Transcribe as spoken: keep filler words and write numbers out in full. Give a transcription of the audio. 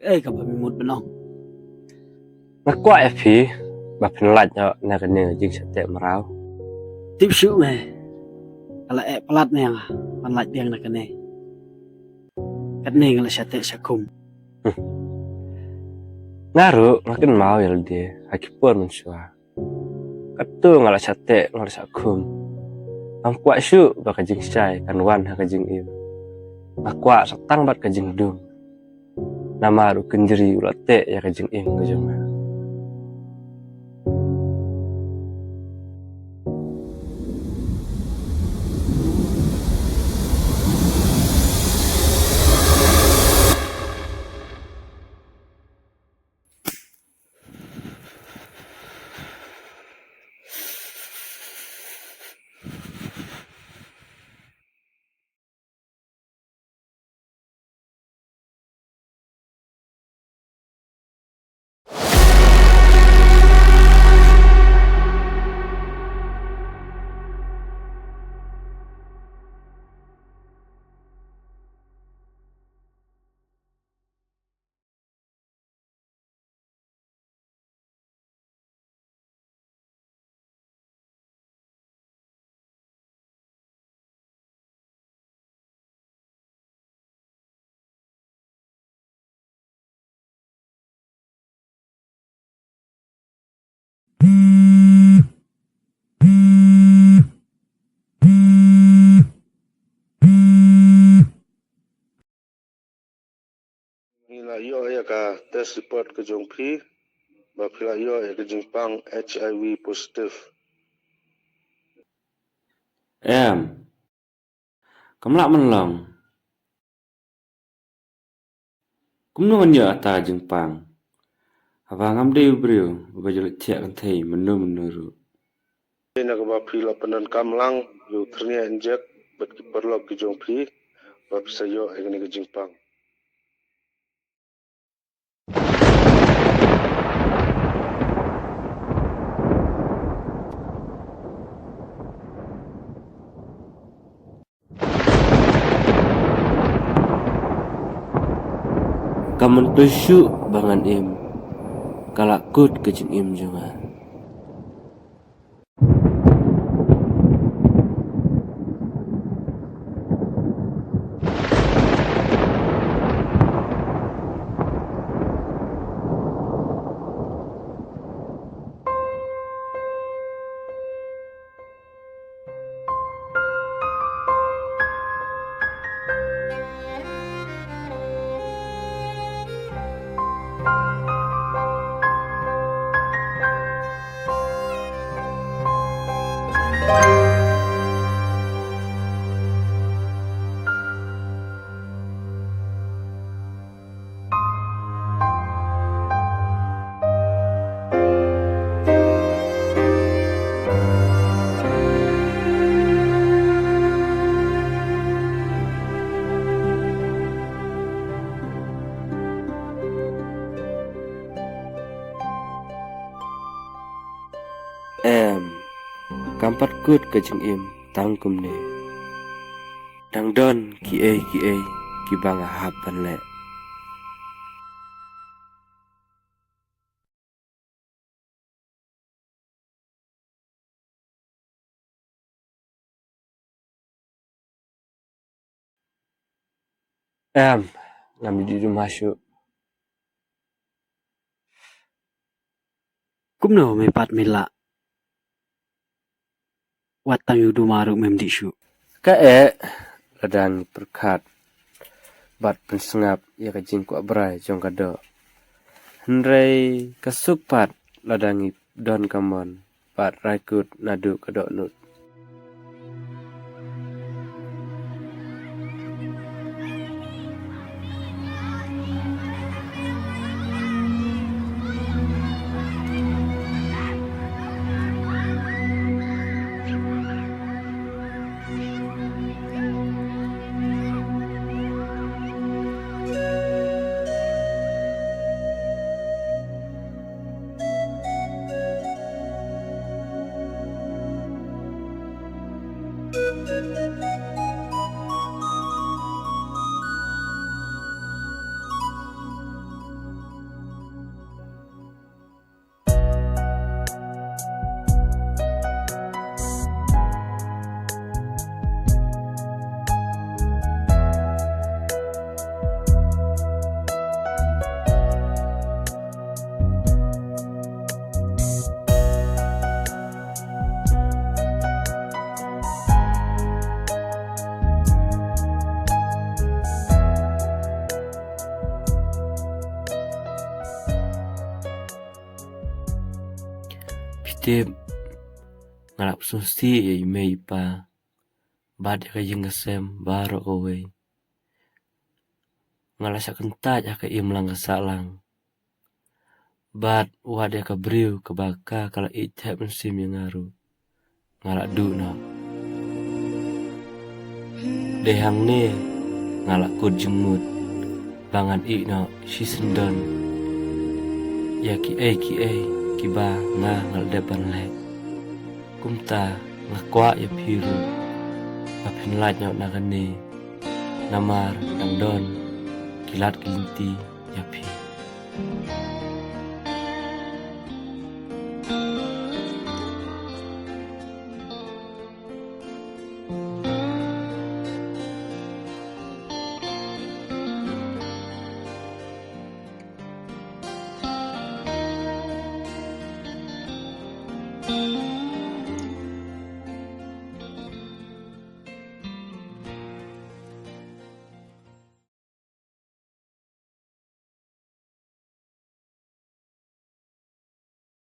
kaei kaba me mut ban ong? Nga kwah ïa phi ba phin lait noh na kane ka jingshah teh mraw. Tip shuh me. Ka la eh palat ne ïa nga ban lait biang na kane. Katne nga la shah teh shah khum. Hmm. Nga ruh nga kynmaw ïa lade ha ki por mynshuwa. Katto nga la shah teh, nga la shah khum. Ngam kwah shuh ba ka jingshai kan wan ha ka jingim. Nga kwah sa tang bad ka jingdum. Namar u kynjri u la teh ïa ka jingim ka jong nga. Ngi la ïoh ïa ka test report ka jong phi ba phi la ïoh ïa ka jingpang H I V positive. Em. Kam lah ban long. Kumno ngan ïoh ïa kata ka jingpang haba ngam dei u briew uba ju leit thiah kynthei mynno mynno ruh? Dei na kaba phi la pyndonkam lang ïa u thyrngiew injek bad ki paralok ki jong phi ba phi sa ïoh ïa kane ka jingpang. Kam myntoi shuh ba ngan im, ka la kut ka jingim jong nga. Em, kam pat kut ka jingim tang kumne. Dang don kiei kiei kiba nga hap ban leh. Em, ngam dei dum ha shuh. Kumno me pat me lah? Wat tang ïa u duma ruh mem dih shuh. Ka eh, lada ngi pyrkhat bad pynsngap ïa ka jingkwah brai jong ka doh. Hynrei ka suk pat lada ngi don ka mon bad rai kut naduh ka dohnud. Tip, nga la pynsuh sih ïa i mei i pa bad ïa ka ïing ka sem baroh kawei. Nga la shah kyntait ha ka imlang ka sahlang. Bad wat ïa ka briew kaba ka ka la ïeit thep mynsiem ïa nga ruh, nga la duh noh. Dei hangne nga la kut jingmut ba ngan ïeh noh shisyndon ïa kiei kiei kiba nga nga la dep ban leh. Kumta nga kwah ïa phi ruh ba phin lait noh na kane, namar dang don ki lad ki lynti ïa phi.